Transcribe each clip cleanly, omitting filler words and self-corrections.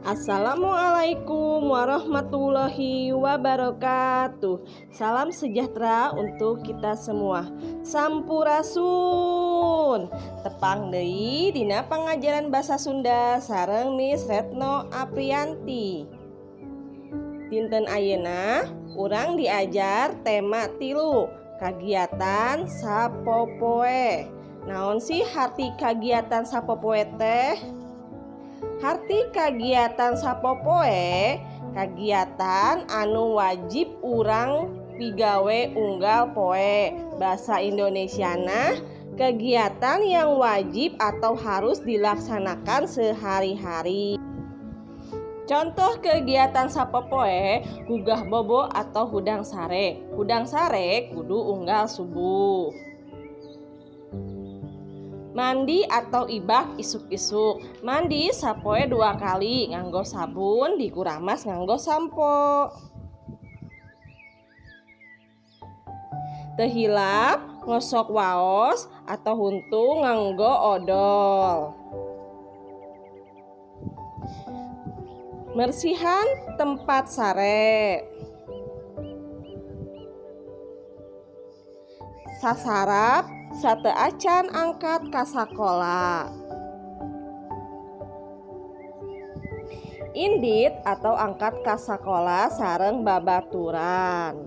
Assalamualaikum warahmatullahi wabarakatuh. Salam sejahtera untuk kita semua. Sampurasun. Tepang deui dina pangajaran bahasa Sunda sareng Miss Retno Aprianti. Dinten ayeuna urang diajar tema 3, kagiatan sapopoe. Naon sih harti kagiatan sapopoe teh? Harti kagiatan sapopoe, kagiatan anu wajib urang pigawe unggal poe. Bahasa Indonesiana, kegiatan yang wajib atau harus dilaksanakan sehari-hari. Contoh kegiatan sapopoe, gugah bobo atau hudang sare. Hudang sare kudu unggal subuh. Mandi atau ibak isuk-isuk. Mandi sapoe 2 kali nganggo sabun, dikuramas nganggo sampo. Teu hilap ngosok waos atau huntu nganggo odol. Mersihan tempat sare. Sasarap sateuacan angkat ka sakola. Indit atau angkat ka sakola sareng babaturan.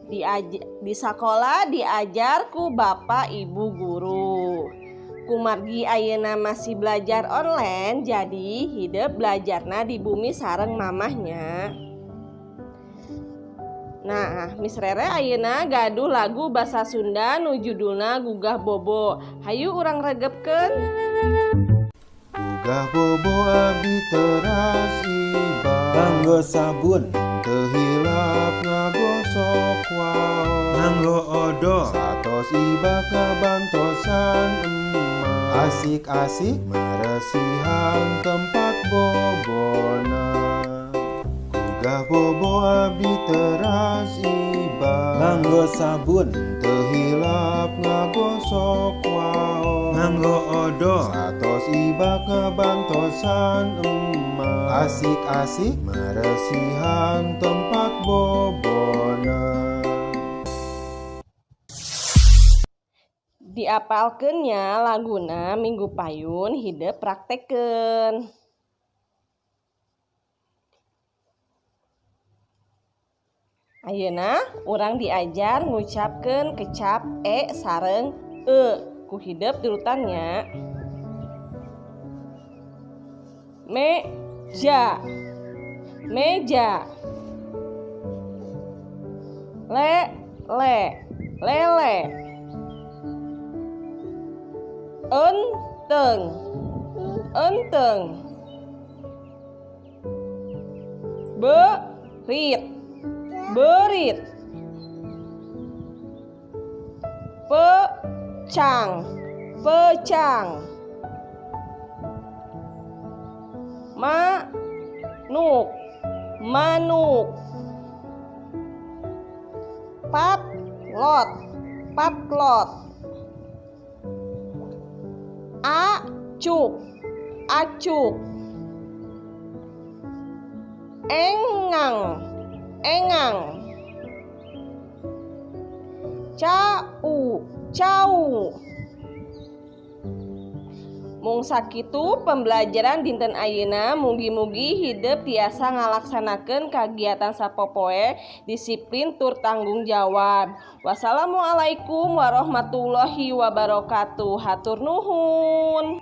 Di sakola diajar ku bapak ibu guru. Kumargi ayeuna masih belajar online, jadi hidep belajarna di bumi sareng mamahnya. Nah, Miss Rere ayeuna gaduh lagu basa Sunda nu judulna Gugah Bobo. Hayu urang regepkeun. Gugah bobo abdi teras ibak, nganggo sabun, teu hilap ngagosok waos, nganggo odol, satos ibak kabantosan emak, asik-asik meresihan tempat bobona. Gugah bobo abdi teras ibak, nganggo sabun, teu hilap ngagosok waos, nganggo odol, satos ibak kabantosan emak, asik-asik meresihan tempat bobona. Diapalkeun nya laguna minggu payun hidep praktekeun. Ayeuna urang diajar ngucapkeun kecap e sareng e ku hidep turutannya. Meja, meja. Le, le, lele. Enteng, enteng. Berit, berit. Pecang, pecang. Manuk, manuk. Patlot, patlot. Acuk, acuk. Engang, engang. Cau, cau. Mung sakitu pembelajaran dinten ayeuna, mugi-mugi hidep tiasa ngalaksanakeun kagiatan sapopoe, disiplin tur tanggung jawab. Wassalamualaikum warahmatullahi wabarakatuh. Hatur nuhun.